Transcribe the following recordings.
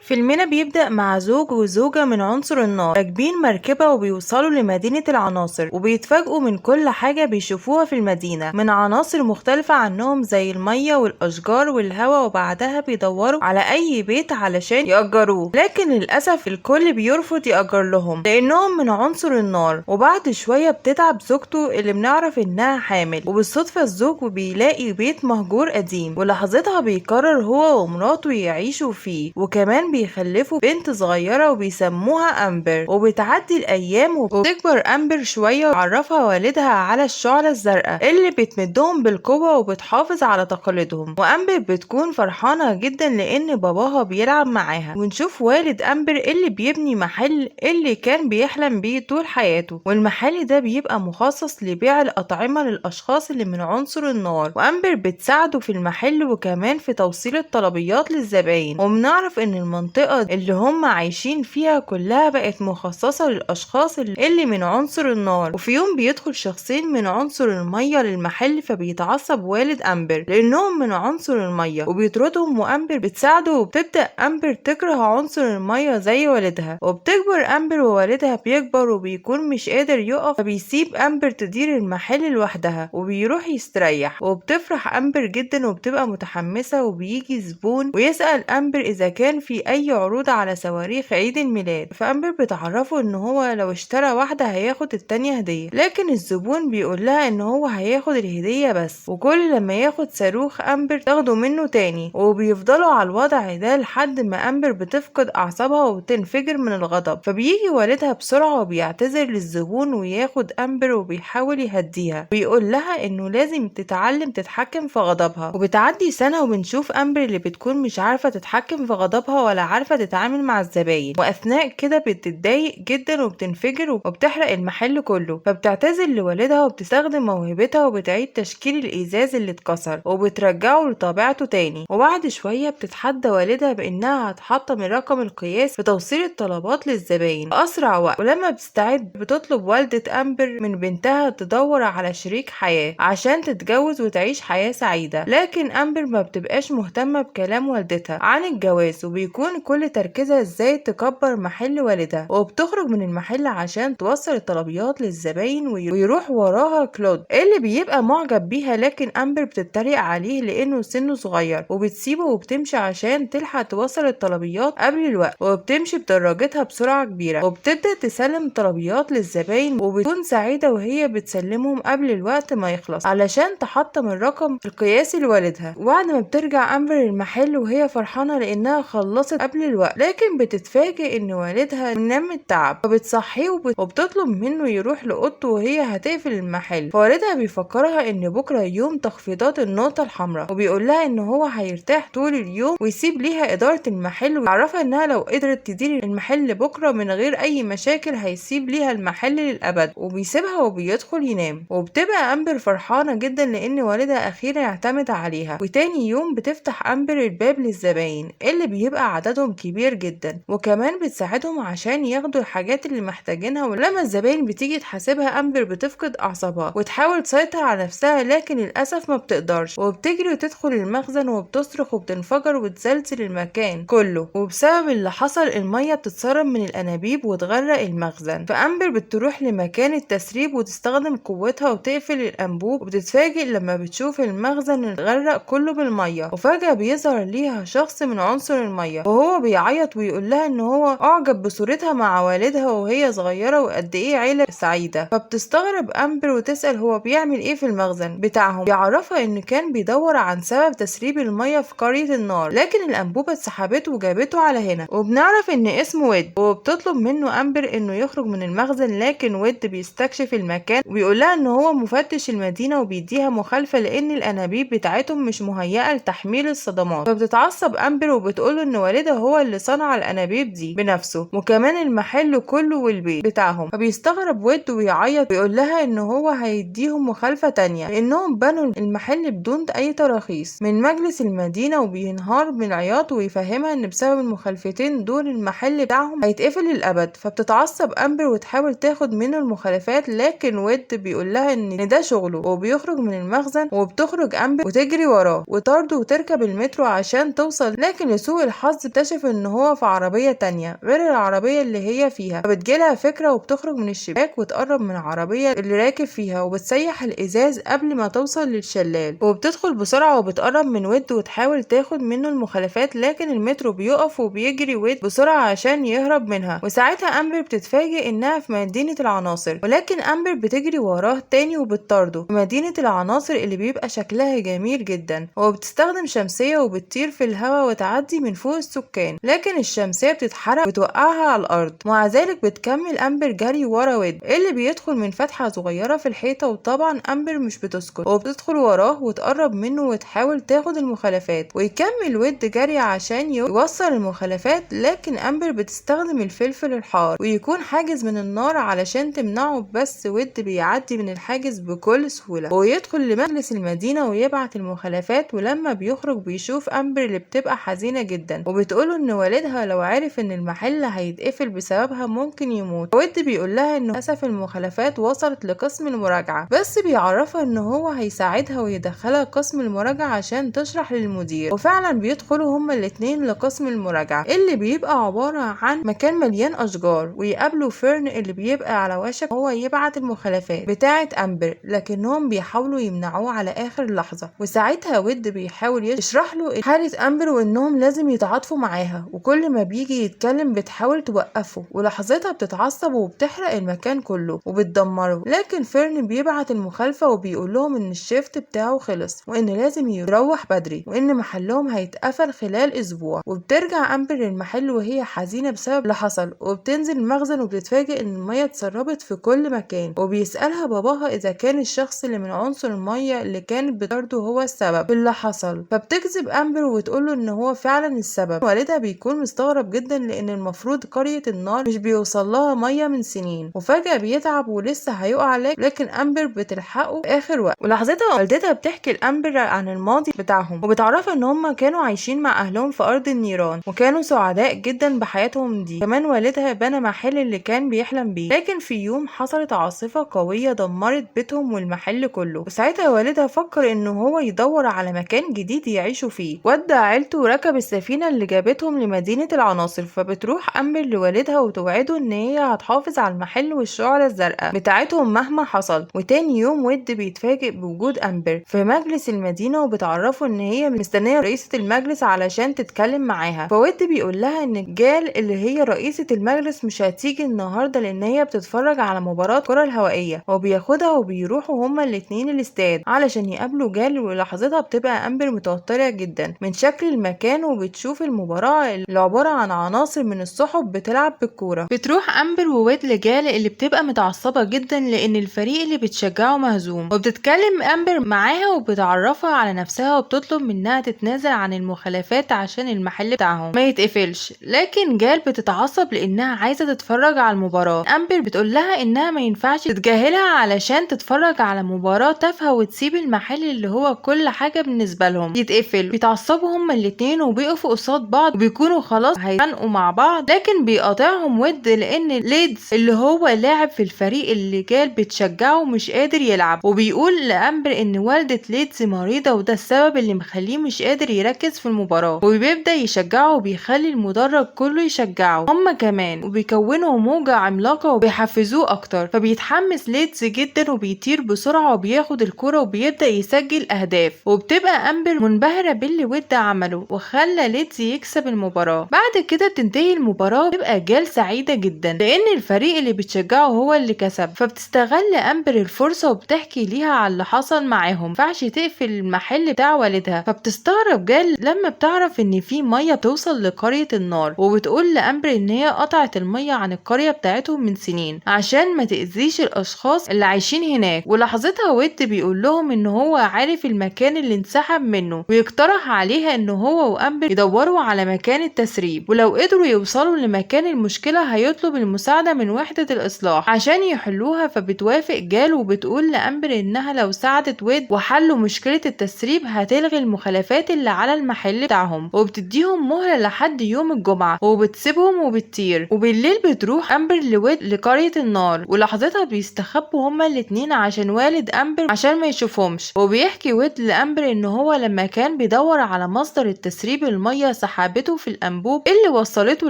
فيلمنا بيبدأ مع زوج وزوجة من عنصر النار راكبين مركبة وبيوصلوا لمدينة العناصر، وبيتفاجئوا من كل حاجة بيشوفوها في المدينة من عناصر مختلفة عنهم زي المية والأشجار والهواء. وبعدها بيدوروا على أي بيت علشان يأجروه، لكن للأسف الكل بيرفض يأجر لهم لأنهم من عنصر النار. وبعد شوية بتتعب زوجته اللي بنعرف إنها حامل، وبالصدفة الزوج بيلاقي بيت مهجور قديم، ولحظتها بيقرر هو ومراته يعيشوا فيه، وكمان بيخلفوا بنت صغيرة وبيسموها أمبر. وبتعدي الأيام وبتكبر أمبر شوية، وعرفها والدها على الشعلة الزرقاء اللي بتمدهم بالقوة وبتحافظ على تقاليدهم. وأمبر بتكون فرحانة جدا لأن باباها بيلعب معاها. ونشوف والد أمبر اللي بيبني محل اللي كان بيحلم بيه طول حياته، والمحل ده بيبقى مخصص لبيع الأطعمة للأشخاص اللي من عنصر النار. وأمبر بتساعده في المحل وكمان في توصيل الطلبيات للزباين. وبنعرف إن المنطقة اللي هم عايشين فيها كلها بقت مخصصة للأشخاص اللي من عنصر النار. وفي يوم بيدخل شخصين من عنصر المية للمحل، فبيتعصب والد أمبر لأنهم من عنصر المية وبيطردهم، وأمبر بتساعده. وبتبدأ أمبر تكره عنصر المية زي والدها. وبتكبر أمبر ووالدها بيكبر وبيكون مش قادر يقف، فبيسيب أمبر تدير المحل لوحدها وبيروح يستريح. وبتفرح أمبر جدا وبتبقى متحمسة، وبيجي زبون ويسأل أمبر إذا كان في أي عروض على صواريخ عيد الميلاد، فأمبر بتعرفه إن هو لو اشترى واحدة هياخد التانية هدية، لكن الزبون بيقول لها إن هو هياخد الهدية بس، وكل لما ياخد صاروخ أمبر تاخده منه تاني. وبيفضلوا على الوضع ده لحد ما أمبر بتفقد أعصابها وبتنفجر من الغضب. فبيجي والدها بسرعة وبيعتذر للزبون وياخد أمبر وبيحاول يهديها ويقول لها إنه لازم تتعلم تتحكم في غضبها. وبتعدي سنة وبنشوف أمبر اللي بتكون مش عارفة تتحكم في غضبها ولا عارفة تتعامل مع الزباين، وأثناء كده بتتضايق جدا وبتنفجر وبتحرق المحل كله. فبتعتذر لوالدها وبتستخدم موهبتها وبتعيد تشكيل الإزاز اللي اتكسر وبترجعه لطبيعته تاني. وبعد شوية بتتحدى والدها بإنها هتحطم الرقم القياسي في توصيل الطلبات للزباين بأسرع وقت. ولما بتستعد بتطلب والدة أمبر من بنتها تدور على شريك حياة عشان تتجوز وتعيش حياة سعيدة، لكن أمبر ما بتبقاش مهتمة بكلام والدتها عن الجواز، وبيكون كل تركيزها ازاي تكبر محل والدها. وبتخرج من المحل عشان توصل الطلبيات للزباين، ويروح وراها كلود اللي بيبقى معجب بيها، لكن أمبر بتتريق عليه لأنه سنه صغير، وبتسيبه وبتمشي عشان تلحق توصل الطلبيات قبل الوقت. وبتمشي بدراجتها بسرعة كبيرة وبتبدأ تسلم طلبيات للزباين، وبتكون سعيدة وهي بتسلمهم قبل الوقت ما يخلص علشان تحطم الرقم القياسي لوالدها. وبعد ما بترجع أمبر المحل وهي فرحانة لأنها خلصت قبل الوقت، لكن بتتفاجئ إن والدها نام التعب، فبتصحيه وبتطلب منه يروح لأوضته وهي هتقفل المحل. فوالدها بيفكرها إن بكرة يوم تخفيضات النقطة الحمراء، وبيقول لها إن هو هيرتاح طول اليوم ويسيب ليها إدارة المحل، ويعرفها إنها لو قدرت تدير المحل بكرة من غير أي مشاكل هيسيب ليها المحل للأبد. وبيسيبها وبيدخل ينام. وبتبقى أمبر فرحانة جدا لأن والدها أخيرا اعتمد عليها. وتاني يوم بتفتح أمبر الباب للزباين اللي بيبقى عددهم كبير جدا، وكمان بتساعدهم عشان ياخدوا الحاجات اللي محتاجينها. ولما الزباين بتيجي تحاسبها أمبر بتفقد أعصابها وتحاول تسيطر على نفسها، لكن للأسف ما بتقدرش، وبتجري وتدخل المخزن وبتصرخ وبتنفجر وبتزلزل المكان كله. وبسبب اللي حصل المية بتتسرب من الأنابيب وتغرق المخزن. فأمبر بتروح لمكان التسريب وتستخدم قوتها وتقفل الأنبوب، وبتتفاجئ لما بتشوف المخزن اتغرق كله بالمية. وفجأة بيظهر ليها شخص من عنصر المية وهو بيعيط ويقول لها ان هو اعجب بصورتها مع والدها وهي صغيرة وقد ايه عيلة سعيدة. فبتستغرب أمبر وتسأل هو بيعمل ايه في المخزن بتاعهم. بيعرفها ان كان بيدور عن سبب تسريب المية في قرية النار، لكن الأنبوبة اتسحبته وجابته على هنا. وبنعرف ان اسمه ويد، وبتطلب منه أمبر انه يخرج من المخزن، لكن ويد بيستكشف المكان وبيقول لها ان هو مفتش المدينة وبيديها مخالفة لان الأنابيب بتاعتهم مش مهيئة لتحميل الصدمات. فبتتعصب أمبر وبتقوله ان والدها هو اللي صنع الأنابيب دي بنفسه، وكمان المحل كله والبيت بتاعهم. فبيستغرب ويد ويعيط ويقول لها ان هو هيديهم مخالفة تانية لانهم بنوا المحل بدون اي تراخيص من مجلس المدينة، وبينهار من العياط ويفهمها ان بسبب المخالفتين دول المحل بتاعهم هيتقفل للأبد. فبتتعصب أمبر وتحاول تاخد منه المخالفات، لكن ويد بيقول لها ان ده شغله، وبيخرج من المخزن. وبتخرج أمبر وتجري وراه وطرده وتركب المترو عشان توصل، لكن لسوء الحظ بتكتشف ان هو في عربية تانية غير العربية اللي هي فيها. فبتجيلها فكرة وبتخرج من الشباك وتقرب من العربية اللي راكب فيها وبتسيح الازاز قبل ما توصل للشلال، وبتدخل بسرعة وبتقرب من ود وتحاول تاخد منه المخالفات، لكن المترو بيقف وبيجري ود بسرعة عشان يهرب منها. وساعتها امبر بتتفاجئ انها في مدينة العناصر، ولكن امبر بتجري وراه تاني وبتطارده في مدينة العناصر اللي بيبقى شكلها جميل جدا، وبتستخدم شمسية وبتطير في الهواء وتعدي من فوق السكان، لكن الشمسية بتتحرق وتوقعها على الارض. مع ذلك بتكمل امبر جري ورا ود اللي بيدخل من فتحة صغيرة في الحيطة، وطبعا امبر مش بتسكت وبتدخل وراه وتقرب منه وتحاول تاخد المخالفات، ويكمل ود جري عشان يوصل المخالفات، لكن امبر بتستخدم الفلفل الحار ويكون حاجز من النار علشان تمنعه، بس ود بيعدي من الحاجز بكل سهولة ويدخل لمجلس المدينة ويبعت المخالفات. ولما بيخرج بيشوف امبر اللي بتبقى حزينة جدا وبتقوله ان والدها لو عرف ان المحل هيتقفل بسببها ممكن يموت. ود بيقول لها انه للاسف المخالفات وصلت لقسم المراجعة، بس بيعرفها ان هو هيساعدها ويدخلها قسم المراجعة عشان تشرح للمدير. وفعلا بيدخلوا هما الاتنين لقسم المراجعة اللي بيبقى عبارة عن مكان مليان اشجار، ويقابلوا فيرن اللي بيبقى على وشك هو يبعت المخالفات بتاعة امبر، لكنهم بيحاولوا يمنعوه على اخر لحظة. وساعتها ود بيحاول يشرح له حالة امبر وانهم لازم يتعاطفوا معاها، وكل ما بيجي يتكلم بتحاول توقفه، ولحظتها بتتعصب وبتحرق المكان كله وبتدمره. لكن فيرن بيبعت المخالفة وبيقول لهم ان ال shift بتاعه خلص وان لازم يروح بدري وان محلهم هيتقفل خلال اسبوع. وبترجع امبر للمحل وهي حزينة بسبب اللي حصل، وبتنزل المخزن وبتتفاجئ ان المية اتسربت في كل مكان، وبيسألها باباها اذا كان الشخص اللي من عنصر المية اللي كانت بتطارده هو السبب في اللي حصل، فبتكذب امبر وتقوله ان هو فعلا السبب. والدها بيكون مستغرب جدا لان المفروض قرية النار مش بيوصل لها مية من سنين، وفجأة بيتعب ولسه هيقع، لكن امبر بتلحقه في اخر وقت. ولحظتها والدتها بتحكي لامبر عن الماضي بتاعهم وبتعرفها ان هم كانوا عايشين مع اهلهم في ارض النيران وكانوا سعداء جدا بحياتهم دي. كمان والدها بنى محل اللي كان بيحلم بيه، لكن في يوم حصلت عاصفة قوية دمرت بيتهم والمحل كله، وساعتها والدها فكر ان هو يدور على مكان جديد يعيشوا فيه، ودع عيلته وركب السفينة اللي جابتهم لمدينة العناصر. فبتروح امبر لوالدها وتوعده ان هي هتحافظ على المحل والشعلة الزرقاء بتاعتهم مهما حصل. وتاني يوم ود بيتفاجئ بوجود امبر في مجلس المدينة وبتعرفه ان هي مستنية رئيسة المجلس علشان تتكلم معاها. فود بيقول لها ان جال اللي هي رئيسة المجلس مش هتيجي النهارده لان هي بتتفرج على مباراة الكرة الهوائية، وبياخدها وبيروحوا هما الاتنين الاستاد علشان يقابلوا جال. ولحظتها بتبقى امبر متوترة جدا من شكل المكان وبتشوف المباراة اللي عبارة عن عناصر من السحب بتلعب بالكورة. بتروح امبر وود لجال اللي بتبقى متعصبة جدا لان الفريق اللي بتشجعه مهزوم، وبتتكلم امبر معاها وبتعرفها على نفسها وبتطلب منها تتنازل عن المخالفات عشان المحل بتاعهم ما يتقفلش، لكن جال بتتعصب لانها عايزة تتفرج على المباراة. امبر بتقول لها انها ما ينفعش تتجاهلها علشان تتفرج على مباراة تافهة وتسيب المحل اللي هو كل حاجة بالنسبة لهم يتقفل. بيتعصبوا هما الاتنين وبيقفوا قصاد بعض وبيكونوا خلاص هيتخانقوا مع بعض، لكن بيقاطعهم ود لان ليدز اللي هو لاعب في الفريق اللي جال بتشجعه مش قادر يلعب، وبيقول لامبر ان والدة ليدز مريضة وده السبب اللي مخليه مش قادر يركز في المباراة، وبيبدأ يشجعه وبيخلي المدرج كله يشجعه هما كمان، وبيكونوا موجة عملاقة وبيحفزوه اكتر. فبيتحمس ليدز جدا وبيطير بسرعة وبياخد الكرة وبيبدأ يسجل اهداف، وبتبقى امبر منبهرة باللي ود عمله وخلى ليدز يكسب المباراة. بعد كده بتنتهي المباراة وبتبقى جال سعيدة جدا لان الفريق اللي بتشجعه هو اللي كسب. فبتستغل امبر الفرصة وبتحكي ليها على اللي حصل معاهم، مينفعش تقفل المحل بتاع والدها. فبتستغرب جال لما بتعرف ان في مية بتوصل لقرية النار، وبتقول لامبر ان هي قطعت المية عن القرية بتاعتهم من سنين عشان ما تأذيش الاشخاص اللي عايشين هناك. ولحظتها ود بيقول لهم ان هو عارف المكان اللي انسحب منه، ويقترح عليها ان هو وامبر يدوروا على مكان التسريب، ولو قدروا يوصلوا لمكان المشكلة هيطلب المساعدة من وحدة الإصلاح عشان يحلوها. فبتوافق جال وبتقول لأمبر إنها لو ساعدت ويد وحلوا مشكلة التسريب هتلغي المخالفات اللي على المحل بتاعهم، وبتديهم مهلة لحد يوم الجمعة وبتسيبهم وبتطير. وبالليل بتروح أمبر لويد لقرية النار، ولحظتها بيستخبوا هما الاتنين عشان والد أمبر عشان ما يشوفهمش. وبيحكي ويد لأمبر إن هو لما كان بيدور على مصدر التسريب المية سحرته وسحبته في الأنبوب اللي وصلته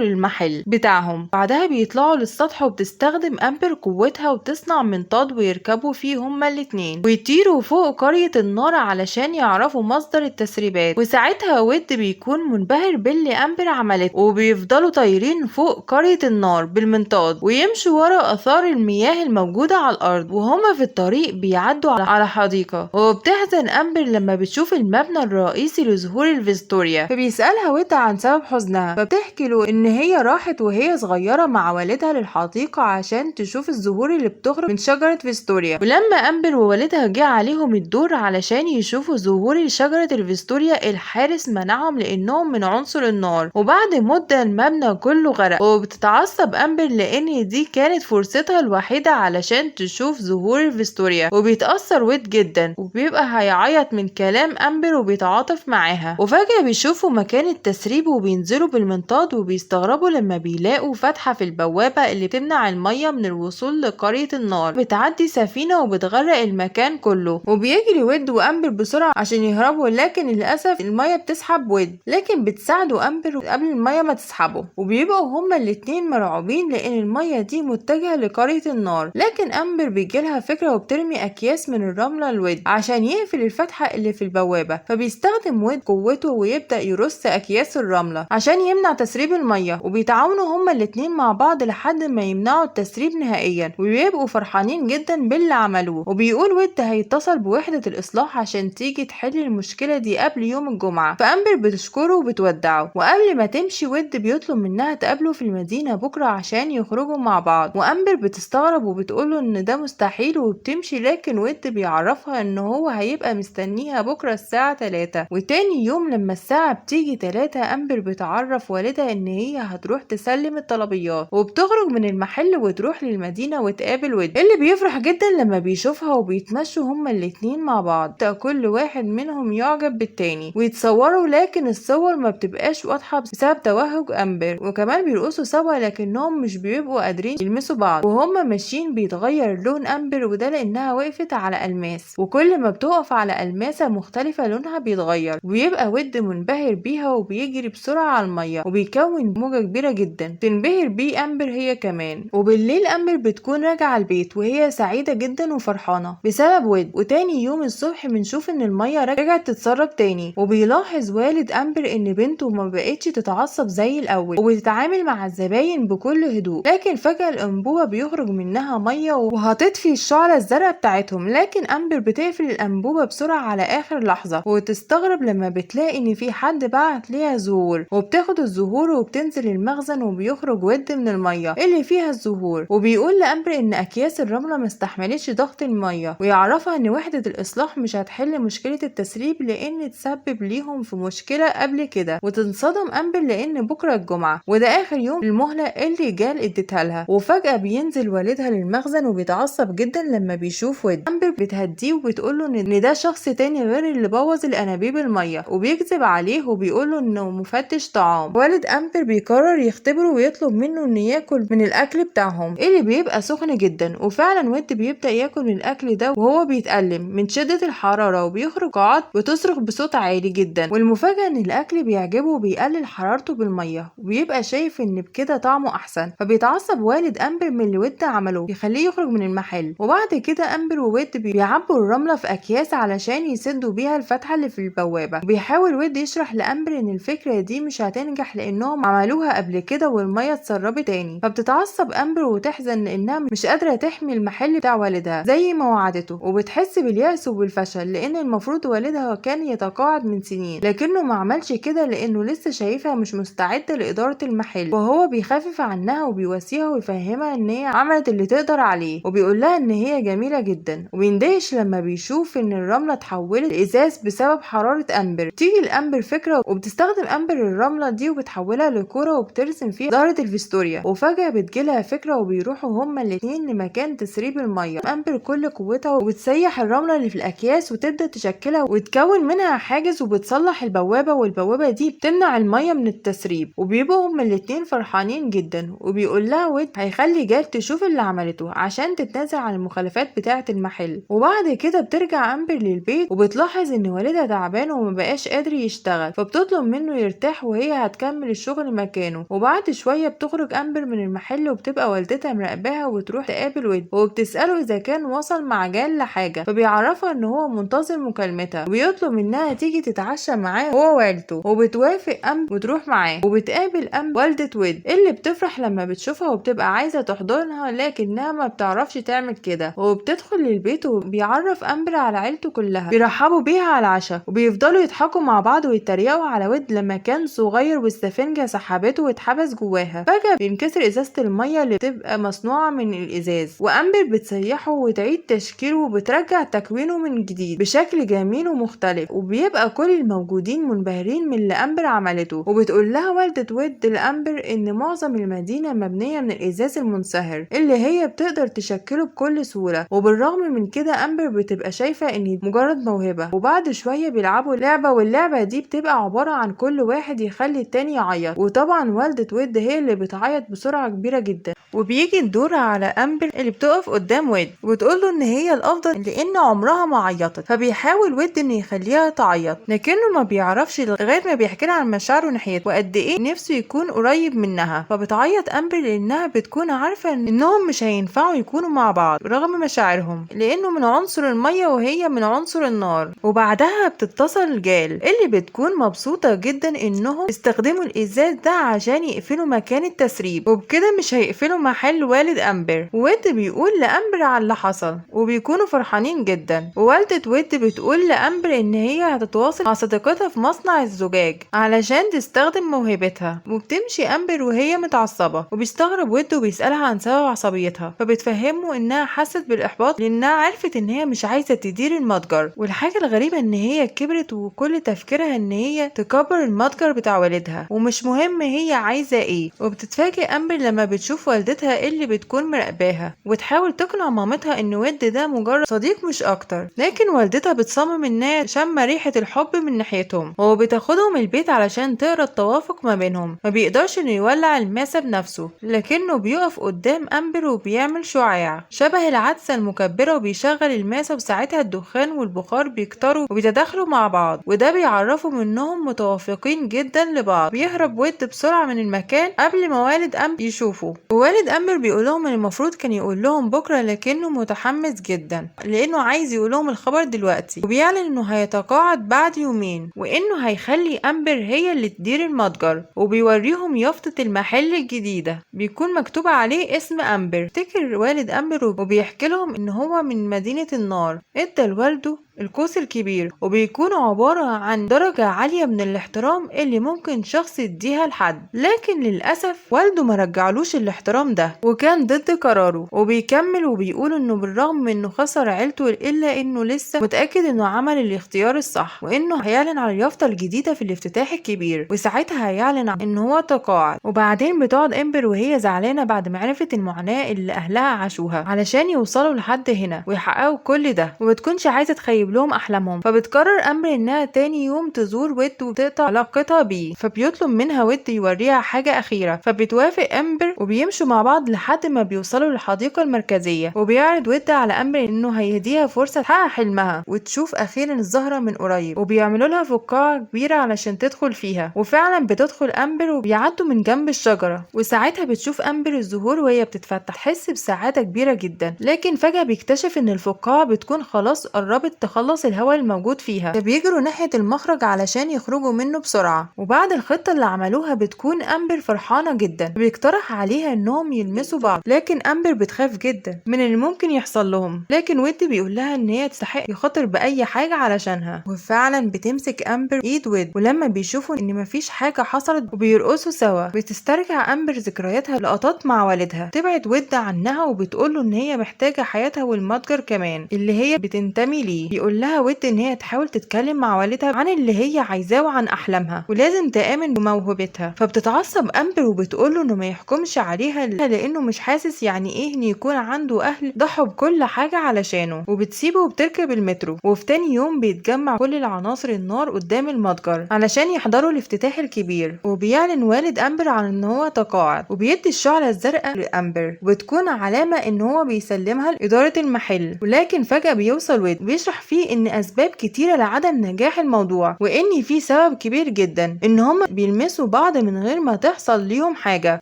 للمحل بتاعهم. بعدها بيطلعوا للسطح وبتستخدم أمبر قوتها وتصنع منطاد ويركبوا فيه هما الاتنين ويطيروا فوق قرية النار علشان يعرفوا مصدر التسريبات. وساعتها ويد بيكون منبهر باللي أمبر عملته، وبيفضلوا طايرين فوق قرية النار بالمنطاد ويمشوا ورا آثار المياه الموجودة على الأرض. وهما في الطريق بيعدوا على حديقة، وبتحزن أمبر لما بتشوف المبنى الرئيسي لزهور الفيستوريا، فبيسألها ويد عن سبب حزنها، فبتحكي له إن هي راحت وهي صغيرة مع والدها للحديقة عشان تشوف الزهور اللي بتخرج من شجرة فيستوريا. ولما أمبر ووالدها جه عليهم الدور علشان يشوفوا زهور شجرة الفيستوريا، الحارس منعهم لأنهم من عنصر النار. وبعد مدة المبنى كله غرق، وبتتعصب أمبر لأن دي كانت فرصتها الوحيدة علشان تشوف زهور الفيستوريا، وبيتأثر ويد جدا وبيبقى هيعيط من كلام أمبر وبيتعاطف معاها. وفجأة بيشوفوا مكان التسريب وبينزلوا بالمنطاد، وبيستغربوا لما بيلاقوا فتحة في البوابة اللي بتمنع المية من الوصول لقرية النار. بتعدي سفينة وبتغرق المكان كله، وبيجري ويد وأمبر بسرعة عشان يهربوا، لكن للأسف المية بتسحب ويد، لكن بتساعده أمبر قبل المية ما تسحبه، وبيبقوا هما الاتنين مرعوبين لأن المية دي متجهة لقرية النار. لكن أمبر بيجيلها فكرة وبترمي أكياس من الرملة لويد عشان يقفل الفتحة اللي في البوابة، فبيستخدم ويد قوته ويبدأ يرص أكياس الرملة عشان يمنع تسريب المية، وبيتعاونوا هما الاتنين مع بعض لحد ما يمنعوا التسريب نهائيا، وبيبقوا فرحانين جدا باللي عملوه. وبيقول ويد هيتصل بوحدة الإصلاح عشان تيجي تحل المشكلة دي قبل يوم الجمعة، فأمبر بتشكره وبتودعه. وقبل ما تمشي ويد بيطلب منها تقابله في المدينة بكرة عشان يخرجوا مع بعض، وأمبر بتستغرب وبتقوله إن ده مستحيل وبتمشي، لكن ويد بيعرفها إن هو هيبقى مستنيها بكرة الساعة 3. وتاني يوم لما الساعة بتيجي 3 أمبر بتعرف والدها إن هي هتروح تسلم الطلبيات، وبتخرج من المحل وتروح للمدينة وتقابل ويد اللي بيفرح جدا لما بيشوفها، وبيتمشوا هما الاتنين مع بعض، كل واحد منهم يعجب بالتاني ويتصوروا، لكن الصور ما بتبقاش واضحة بسبب توهج أمبر. وكمان بيرقصوا سوا لكنهم مش بيبقوا قادرين يلمسوا بعض، وهما ماشيين بيتغير لون أمبر، وده لأنها وقفت على ألماس، وكل ما بتقف على ألماسة مختلفة لونها بيتغير، وبيبقى ود منبهر بيها وبيجري بسرعة على المية وبيكون موجة كبيرة جدا تنبهر بيه أمبر هي كمان. وبالليل أمبر بتكون راجعة البيت وهي سعيدة جدا وفرحانة بسبب ود. وتاني يوم الصبح بنشوف ان المية رجعت تتسرب تاني، وبيلاحظ والد أمبر ان بنته ما بقتش تتعصب زي الأول وبتتعامل مع الزباين بكل هدوء، لكن فجأة الأنبوبة بيخرج منها مية وهتطفي الشعلة الزرقاء بتاعتهم، لكن أمبر بتقفل الأنبوبة بسرعة على آخر لحظة، وتستغرب لما بتلاقي ان في حد بعت ليها زهور، وبتاخد الزهور وبتنزل المخزن، وبيخرج ود من المية اللي فيها الزهور، وبيقول لأمبر ان أكياس الرملة ما استحملتش ضغط المية، ويعرفها ان وحدة الإصلاح مش هتحل مشكلة التسريب لان تسبب ليهم في مشكلة قبل كده. وتنصدم أمبر لان بكرة الجمعة وده آخر يوم المهلة اللي جال اديتها لها. وفجأة بينزل والدها للمخزن وبيتعصب جدا لما بيشوف ود. أمبر بتهديه وبتقوله ان ده شخص تاني غير اللي بوظ الأنابيب المية، وبيكذب عليه وبيقوله انه مفتش طعام. والد أمبر بيقرر يختبره ويطلب منه انه ياكل من الأكل بتاعهم اللي بيبقى سخن جدا، وفعلا ود بيبدأ ياكل من الأكل ده وهو بيتألم من شدة الحرارة، وبيخرج قاعات وتصرخ بصوت عالي جدا. والمفاجأة ان الأكل بيعجبه وبيقلل حرارته بالمية، وبيبقى شايف ان بكده طعمه أحسن. فبيتعصب والد أمبر من اللي ود عمله بيخليه يخرج من المحل. وبعد كده أمبر وود بيعبوا الرملة في أكياس علشان يسدوا بيها الفتحة اللي في البوابة، وبيحاول ود يشرح لأمبر ان الفكرة دي مش هتنجح لأنهم عملوها قبل كده والمية اتسربت تاني. فبتتعصب أمبر وتحزن لأنها مش قادرة تحمي المحل بتاع والدها زي ما وعدته، وبتحس باليأس وبالفشل لأن المفروض والدها كان يتقاعد من سنين، لكنه ما عملش كده لأنه لسه شايفها مش مستعدة لإدارة المحل. وهو بيخفف عنها وبيواسيها ويفهمها ان هي عملت اللي تقدر عليه، وبيقول لها ان هي جميلة جدا. وبيندهش لما بيشوف ان الرملة اتحولت لإزاز بسبب حرارة أمبر. تيجي لأمبر فكرة وبتستخدم أمبر الرملة دي وبتحولها لكرة وبترسم فيها زهرة الفيستوريا. وفجأة بتجيلها فكرة وبيروحوا هما الاتنين لمكان تسريب المية. أمبر كل قوتها وبتسيح الرملة اللي في الأكياس وتبدأ تشكلها وتكون منها حاجز، وبتصلح البوابة، والبوابة دي بتمنع المية من التسريب. وبيبقوا هما الاتنين فرحانين جدا، وبيقول لها ود هيخلي جال تشوف اللي عملته عشان تتنازل عن المخالفات بتاعة المحل. وبعد كده بترجع أمبر للبيت وبتلاحظ ان والدها تعبان ومبقاش قادر يشتغل، فبتطلب منه يرتاح وهي هتكمل الشغل مكانه. وبعد شوية بتخرج أمبر من المحل وبتبقى والدتها مراقباها وتروح تقابل ويد وبتسأله إذا كان وصل مع جال لحاجة، فبيعرفها إن هو منتظر مكالمتها وبيطلب منها تيجي تتعشى معاه هو وعيلته، وبتوافق أمبر وتروح معاه. وبتقابل أمبر والدة ويد اللي بتفرح لما بتشوفها وبتبقى عايزة تحضنها لكنها ما بتعرفش تعمل كده. وبتدخل للبيت وبيعرف أمبر على عيلته كلها، بيرحبوا بيها على العشاء وبيفضلوا يضحكوا مع بعض ويتريقوا على ويد لما كان صغير والسفنجة سحبته واتحبس جواها. فجأة بينكسر ازازة المية اللي بتبقى مصنوعة من الازاز، وأمبر بتسيحه وتعيد تشكيله وبترجع تكوينه من جديد بشكل جميل ومختلف، وبيبقى كل الموجودين منبهرين من اللي أمبر عملته. وبتقول لها والدة ويد لأمبر ان معظم المدينة مبنية من الازاز المنصهر اللي هي بتقدر تشكله بكل سهولة، وبالرغم من كده أمبر بتبقى شايفة ان مجرد موهبة. وبعد شوية بيلعبوا لعبة، واللعبة دي بتبقى عبارة عن كل واحد يخلي التاني يعيط، وطبعا والدة ويد هي اللي بتعيط بسرعة كبيرة جدا. وبيجي الدور على أمبر اللي بتقف قدام ويد وبتقول له ان هي الافضل لان عمرها ما عيطت، فبيحاول ويد انه يخليها تعيط لكنه ما بيعرفش لغاية ما بيحكي لها عن مشاعره ناحيتها وقد ايه نفسه يكون قريب منها. فبتعيط أمبر لانها بتكون عارفه انهم مش هينفعوا يكونوا مع بعض رغم مشاعرهم، لانه من عنصر المية وهي من عنصر النار. وبعدها بتتصل جال اللي بتكون مبسوطة جدا انهم استخدموا الازاز ده عشان يقفلوا مكان التسريب، وبكده مش هيقفلوا محل والد أمبر. ويد بيقول لأمبر على اللي حصل وبيكونوا فرحانين جدا. ووالدة ويد بتقول لأمبر ان هي هتتواصل مع صديقتها في مصنع الزجاج علشان تستخدم موهبتها. وبتمشي أمبر وهي متعصبة، وبيستغرب ويد وبيسألها عن سبب عصبيتها، فبتفهمه انها حست بالاحباط لانها عرفت ان هي مش عايزة تدير المتجر. والحاجة الغريبة ان هي كبرت وكل تفكيرها ان هي تكبر المتجر بتاع والدها ومش مهم هي عايزة ايه. وبتتفاجئ أمبر لما بتشوف والدتها اللي بتكون مراقباها وتحاول تقنع مامتها ان ويد ده مجرد صديق مش اكتر، لكن والدتها بتصمم انها شامة ريحة الحب من ناحيتهم، وبتاخدهم البيت علشان تقرا التوافق ما بينهم. ما بيقدرش انه يولع الماسة بنفسه لكنه بيقف قدام أمبر وبيعمل شعاع شبه العدسة المكبرة وبيشغل الماسة، وساعتها الدخان والبخار بيكتروا وبيتداخلوا مع بعض، وده بيعرفهم انهم متوافقين جدا لبعض. بيهرب ويد بسرعة من المكان قبل ما والد أمبر يشوفه، ووالد أمبر بيقول لهم ان المفروض كان يقول لهم بكرة لكنه متحمس جدا لانه عايز يقول لهم الخبر دلوقتي، وبيعلن انه هيتقاعد بعد يومين وانه هيخلي أمبر هي اللي تدير المتجر. وبيوريهم يافطة المحل الجديدة بيكون مكتوب عليه اسم أمبر. افتكر والد أمبر وبيحكي لهم ان هو من مدينة النار، ادى لوالده القوس الكبير، وبيكون عبارة عن درجة عالية من الاحترام اللي ممكن شخص يديها لحد، لكن للأسف والده ما رجعلوش الاحترام ده وكان ضد قراره. وبيكمل وبيقول انه بالرغم من انه خسر عيلته الا انه لسه متأكد انه عمل الاختيار الصح، وانه هيعلن على اليافطة الجديدة في الافتتاح الكبير، وساعتها هيعلن ان هو تقاعد. وبعدين بتقعد امبر وهي زعلانة بعد ما عرفت المعاناة اللي اهلها عاشوها علشان يوصلوا لحد هنا ويحققوا كل ده، وبتكونش عايزة تخيب لهم احلامهم. فبتقرر امبر انها تاني يوم تزور ويد وتقطع علاقتها بيه، فبيطلب منها ويد يوريها حاجة اخيرة، فبتوافق امبر وبيمشوا مع بعض لحد ما بيوصلوا للحديقة المركزية. وبيعرض ويد على امبر انه هيهديها فرصة تحقق حلمها وتشوف اخيرا الزهرة من قريب، وبيعملوا لها فقاعة كبيرة علشان تدخل فيها، وفعلا بتدخل امبر وبيعدوا من جنب الشجرة، وساعتها بتشوف امبر الزهور وهي بتتفتح، تحس بسعادة كبيرة جدا. لكن فجأة بيكتشف ان الفقاعة بتكون خلاص قربت تخلص الهواء الموجود فيها، فبيجروا ناحية المخرج علشان يخرجوا منه بسرعة. وبعد الخطة اللي عملوها بتكون امبر فرحانة جدا، بيقترح عليها انهم يلمسوا بعض، لكن امبر بتخاف جدا من اللي ممكن يحصل لهم، لكن ويد بيقول لها ان هي تستحق يخاطر باي حاجة علشانها. وفعلا بتمسك امبر ايد ويد، ولما بيشوفوا ان مفيش حاجة حصلت وبيرقصوا سوا، بتسترجع امبر ذكرياتها لقطات مع والدها. تبعد ويد عنها وبتقول له ان هي محتاجة حياتها والمتجر كمان اللي هي بتنتمي ليه. بيقول لها ويد ان هي تحاول تتكلم مع والدها عن اللي هي عايزاه وعن احلامها، ولازم تآمن بموهبتها. فبتتعصب امبر وبتقول له انه ما يحكمش عليها لانه مش حاسس يعني ايه ان يكون عنده اهل ضحوا بكل حاجة علشانه، وبتسيبه وبتركب المترو. وفي تاني يوم بيتجمع كل العناصر النار قدام المتجر علشان يحضروا الافتتاح الكبير، وبيعلن والد امبر عن ان هو تقاعد، وبيدي الشعلة الزرقاء لامبر وبتكون علامة ان هو بيسلمها لإدارة المحل. ولكن فجأة بيوصل ويد بيشرح فيه فيه ان اسباب كتيرة لعدم نجاح الموضوع، وان في سبب كبير جدا ان هما بيلمسوا بعض من غير ما تحصل ليهم حاجة.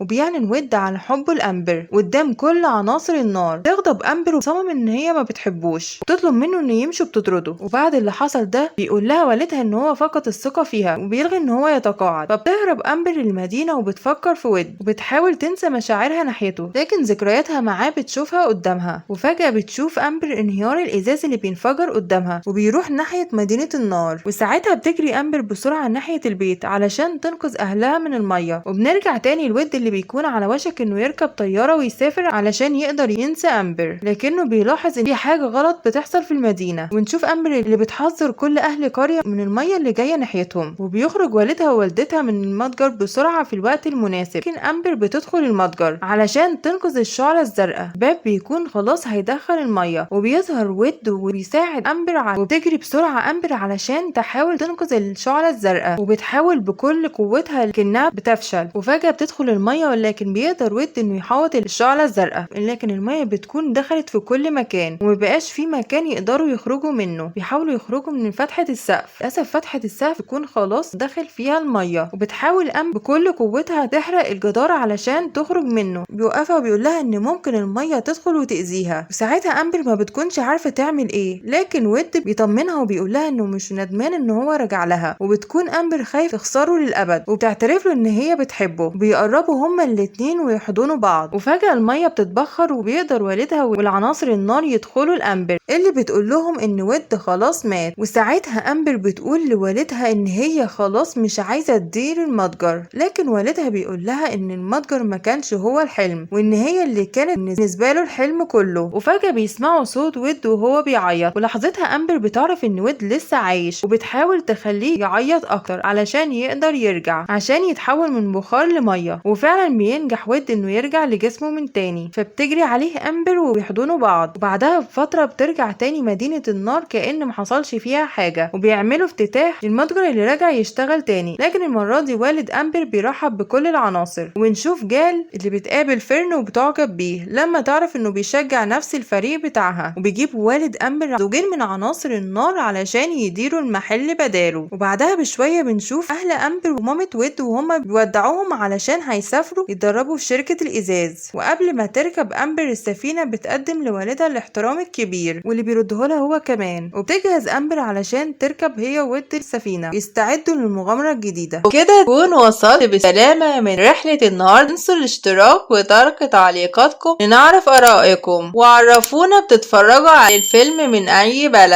وبيعلن ود عن حبه لأمبر قدام كل عناصر النار. تغضب أمبر وتصمم ان هي ما بتحبوش، وتطلب منه انه يمشي وبتطرده. وبعد اللي حصل ده بيقول لها والدها ان هو فقد الثقة فيها وبيلغي ان هو يتقاعد. فبتهرب أمبر للمدينة وبتفكر في ود وبتحاول تنسى مشاعرها ناحيته، لكن ذكرياتها معاه بتشوفها قدامها. وفجأة بتشوف أمبر انهيار الإزاز اللي بينفجر قدامها وبيروح ناحية مدينة النار. وساعتها بتجري أمبر بسرعة ناحية البيت علشان تنقذ أهلها من المية. وبنرجع تاني لود اللي بيكون على وشك إنه يركب طيارة ويسافر علشان يقدر ينسى أمبر، لكنه بيلاحظ إن في حاجة غلط بتحصل في المدينة. ونشوف أمبر اللي بتحذر كل أهل قرية من المية اللي جاية ناحيتهم، وبيخرج والدها ووالدتها من المتجر بسرعة في الوقت المناسب. لكن أمبر بتدخل المتجر علشان تنقذ الشعلة الزرقاء. باب بيكون خلاص هيدخل المية، وبيظهر ود وبيساعد أمبر وبتجري بسرعة أمبر علشان تحاول تنقذ الشعلة الزرقاء، وبتحاول بكل قوتها لكنها بتفشل. وفجأة بتدخل المية، ولكن بيقدر ود انه يحوط الشعلة الزرقاء، لكن المية بتكون دخلت في كل مكان ومبقاش في مكان يقدروا يخرجوا منه. بيحاولوا يخرجوا من فتحة السقف، للأسف فتحة السقف بتكون خلاص دخل فيها المية، وبتحاول أمبر بكل قوتها تحرق الجدار علشان تخرج منه. بيوقفها وبيقول لها ان ممكن المية تدخل وتأذيها، وساعتها أمبر ما بتكونش عارفة تعمل ايه، لكن ود بيطمنها وبيقول لها انه مش ندمان ان هو رجع لها، وبتكون أمبر خايف تخسره للأبد، وبتعترف له ان هي بتحبه. بيقربوا هما الاتنين ويحضنوا بعض، وفجأة المية بتتبخر وبيقدر والدها والعناصر النار يدخلوا لأمبر اللي بتقول لهم ان ود خلاص مات. وساعتها أمبر بتقول لوالدها ان هي خلاص مش عايزة تدير المتجر، لكن والدها بيقول لها ان المتجر ما كانش هو الحلم، وان هي اللي كانت بالنسبة له الحلم كله. وفجأة بيسمعوا صوت ود وهو بيعيط، ولحظتها أمبر بتعرف ان ود لسه عايش، وبتحاول تخليه يعيط اكتر علشان يقدر يرجع، عشان يتحول من بخار لمية. وفعلا بينجح ود انه يرجع لجسمه من تاني، فبتجري عليه أمبر وبيحضنوا بعض. وبعدها بفترة بترجع تاني مدينة النار كأن ما حصلش فيها حاجة، وبيعملوا افتتاح للمتجر اللي رجع يشتغل تاني، لكن المرة دي والد أمبر بيرحب بكل العناصر. ونشوف جال اللي بتقابل فيرن وبتعجب بيه لما تعرف انه بيشجع نفس الفريق بتاعها، وبيجيب والد أمبر زوجين من عناصر النار علشان يديروا المحل بداله. وبعدها بشوية بنشوف أهل أمبر ومامة ود وهما بيودعوهم علشان هيسافروا يتدربوا في شركة الإزاز. وقبل ما تركب أمبر السفينة بتقدم لوالدها الاحترام الكبير واللي بيرده لها هو كمان، وبتجهز أمبر علشان تركب هي وود السفينة يستعدوا للمغامرة الجديدة. وكده تكون وصلت بسلامة من رحلة النهاردة. انسوا الاشتراك وترك تعليقاتكم لنعرف آرائكم، وعرفونا بتتفرجوا على الفيلم من أي بلد.